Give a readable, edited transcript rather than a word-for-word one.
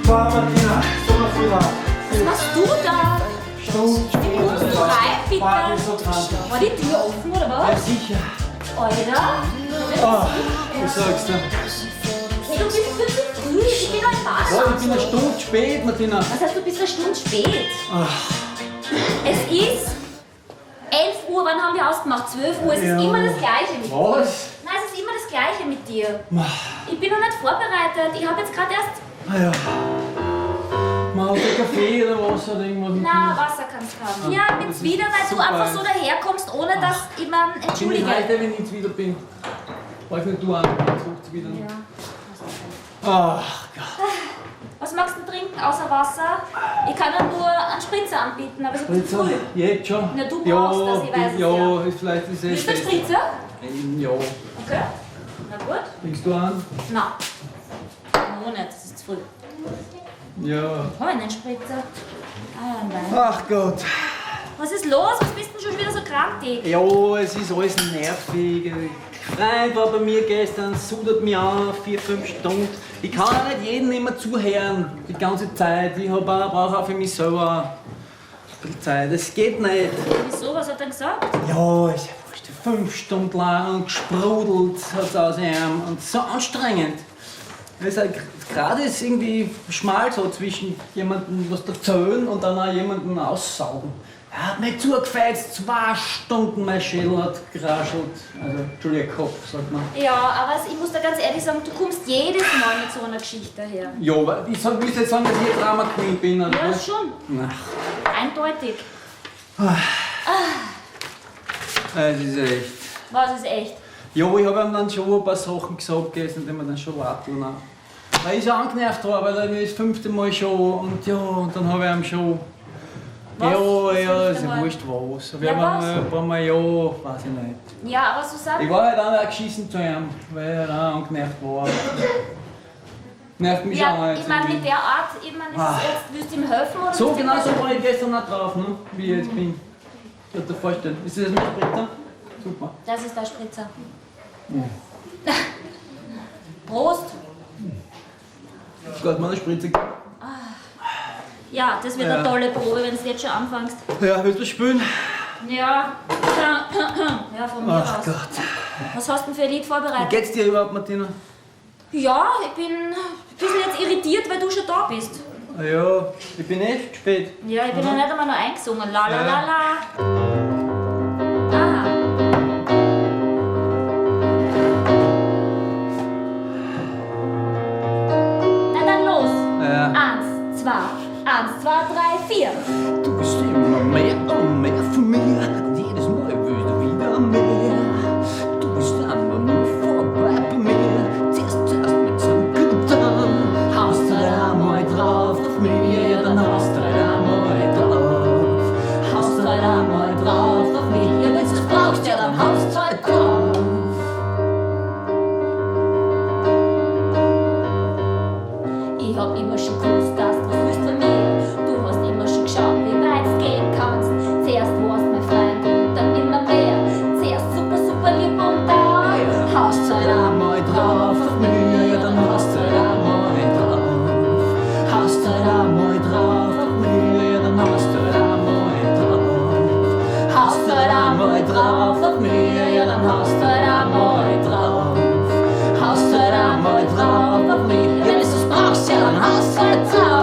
Boah, Martina, es tut mir voll leid. Was machst du da? Stunde Wie kommst du rein, bitte? Boah, ich bin so krank. War die Tür offen oder Ja, was? sicher. Alter? Ah, ich sag's dir. Hey, du bist viel zu früh. Ich bin noch im Boah, Badeanzug. ich bin eine Stunde spät, Martina. Was heißt, du bist eine Stunde spät? Es ist 11 Uhr, wann haben wir ausgemacht? 12 Uhr. Es Ja. ist immer das Gleiche mit dir. Was? Nein, es ist immer das Gleiche mit dir. Ich bin noch nicht vorbereitet. Ich habe jetzt gerade erst. Ah ja. Mal einen Kaffee oder was oder irgendwas. Na, Wasser kannst du haben. Ja, ich bin's wieder, weil du super. einfach so daherkommst, ohne dass ich mir Bin ich entschuldige. heute, wenn ich wieder bin. Brauch nicht du an, jetzt ruft's wieder. Ja. Ach Gott. Was magst du trinken außer Wasser? Ich kann ja nur einen Spritzer anbieten, aber es ist ein bisschen Spritzer? früh. Jetzt schon? Na, du ja, brauchst das, ich weiß es ja. ja. Ist vielleicht ist es Willst du einen Spritzer? Ja. Okay. Na gut. Trinkst du an? Na. Noch nicht, das ist zu früh. Ja. Hol einen Spritzer. Ah, ein Wein. Ach Gott. Was ist los? Was bist denn schon wieder so krantig? Ja, es ist alles nervig. Ein Freund war bei mir gestern, sudert mich an, 4, 5 Stunden. Ich kann auch nicht jedem immer zuhören, die ganze Zeit. Ich brauche auch für mich selber ein bisschen Zeit. Das geht nicht. Wieso? Was hat er gesagt? Ja, ist ja wurscht. 5 Stunden lang und gesprudelt hat's aus ihm und so anstrengend. Es ist halt, gerade ist irgendwie schmal so zwischen jemandem was erzählen und dann auch jemanden aussaugen. Er hat mich zugefeizt, 2 Stunden mein Schädel hat geraschelt. Also, Entschuldigung, Kopf, sagt man. Ja, aber ich muss da ganz ehrlich sagen, du kommst jedes Mal mit so einer Geschichte daher. Ja, aber ich willst jetzt sagen, dass ich ein Drama Queen bin, oder Ja, was? schon. Na. Eindeutig. Es ist echt. Was ist echt? Ja, ich hab ihm dann schon ein paar Sachen gesagt gestern, die mir dann schon leid tun auch. Weil ich so angenervt war, weil er mir das 5. Mal schon und ja, und dann hab ich ihm schon. Was? Ja, Das ja, 5. ist ja Mal? wurscht was. Aber Ja, ich hab was? ihm ein paar Mal, ja, weiß ich nicht. Ja, aber Susanne. Ich war halt auch geschissen zu ihm, weil ich halt auch angenervt war. Nervt mich Ja, auch jetzt ich meine, mit irgendwie. der Art, ich meine, ist Ah. es jetzt, willst du ihm helfen oder So, willst du ihm genau so helfen? war ich gestern auch drauf, ne? Wie ich jetzt bin. Kannst du dir vorstellen. Ist das mein Spritzer? Super. Das ist der Spritzer. Ja. Prost! Gott, meine Spritze. Ah. Ja, das wird Ja. eine tolle Probe, wenn du jetzt schon anfängst. Ja, willst du spielen? Ja. Ja, von mir Ach aus. Gott. Was hast du denn für ein Lied vorbereitet? Wie geht's dir überhaupt, Martina? Ja, ich bin ein bisschen jetzt irritiert, weil du schon da bist. Ah ja, ich bin echt spät. Ja, ich bin ja nicht einmal noch eingesungen. La la Ja. la la. Aha. Na dann los. Ja. 1, 2, 1, 2, 3, 4. Du bist immer mehr und mehr von mir. Und jedes Mal willst du wieder mehr. Du bist einfach nur vorbei bei mir. Zuerst, zuerst mit zugetan. Haust halt einmal drauf auf mich, ja, dann haust halt einmal drauf. Haust halt einmal drauf auf mich, ja, wenn's es brauchst, ja, dann haust halt drauf. Ich hab immer schon gewusst, dass du was willst von mir. Du hast immer schon geschaut, wie weit es gehen kannst. Zuerst warst mein Freund und dann immer mehr. Zuerst super, super lieb und dann haust halt einmal drauf auf mich, ja, dann haust halt einmal drauf. Haust halt einmal drauf auf mich, ja, dann haust halt einmal drauf. Haust halt einmal drauf auf mich, ja, dann haust halt einmal drauf. Haust halt einmal drauf auf mich, ja, wenn du's brauchst, ja, dann haust halt drauf.